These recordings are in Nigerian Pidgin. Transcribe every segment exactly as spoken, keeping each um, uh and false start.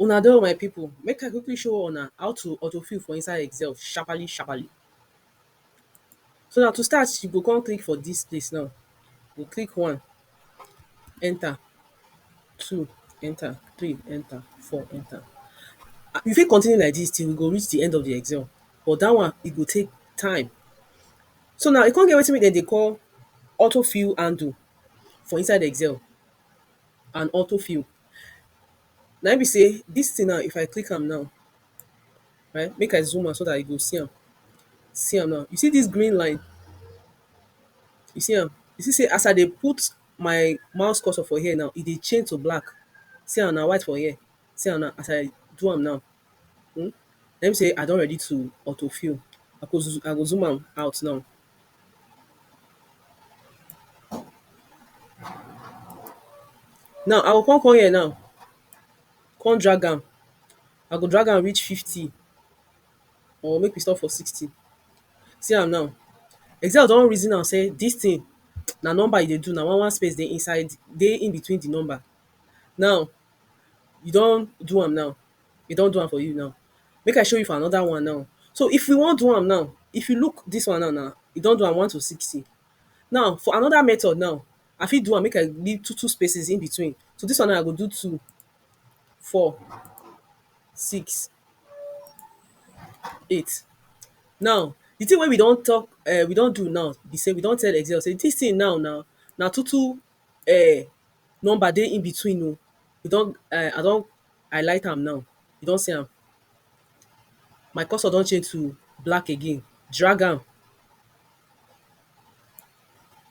Una do, my people, make I quickly show una how to autofill for inside Excel sharply sharply. So now, to start, you go come click for this place now. You click one, enter, two, enter, three, enter, four, enter. Ah, you fit continue like this till we go reach the end of the Excel, but that one, e go take time. So now, e come get wetin dem dey call autofill handle for inside Excel. And autofill. Na im be say this thing now, if I click am now, right, make I zoom am so that you go see am. See am now. You see this green line? You see am? You see say as I dey put my mouse cursor for here now, e dey change to black. See am na, white for here. See am now, as I do am now. Hmm? Let me say I don ready to autofill. I go zo-, I go zoom am out now. Now, I go come, come here now. Come drag am. I go drag am reach fifty. Or make we stop for sixty. See am now. Excel don reason am say this thing na number e dey do, na one, one space dey inside, dey in between the number. Now, you don do am now. E don do am for you now. Make I show you for another one now. So if we wan do am now, if you look this one now, now, e don do am one to sixty. Now, for another method now, I fit do am, make I leave two, two spaces in between. So this one now, I go do two, four, six, eight. Now, the thing wey we don talk, eh, we don do now be say we don tell Excel say this thing now, now, na two, two, eh, number dey in between o. We don, eh, I don highlight am now. You don see am? My cursor don change to black again. Drag am.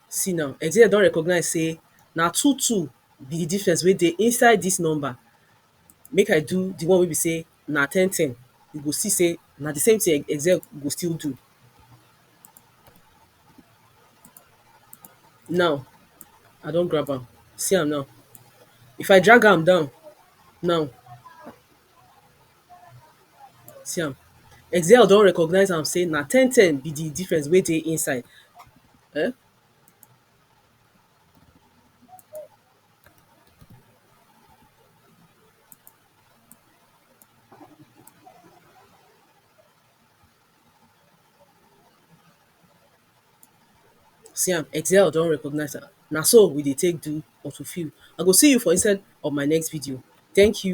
See now, Excel don recognize say na two two be the difference wey dey inside this number. Make I do the one wey be say na ten ten. You go see say na the same thing Excel go still do. Now, I don grab am. See am now. If I drag am down now, see am. Excel don recognize am say na ten ten be the difference wey dey inside. Eh? See am, Excel don recognize am. Na so we dey take do autofill. I go see you for inside of my next video. Thank you.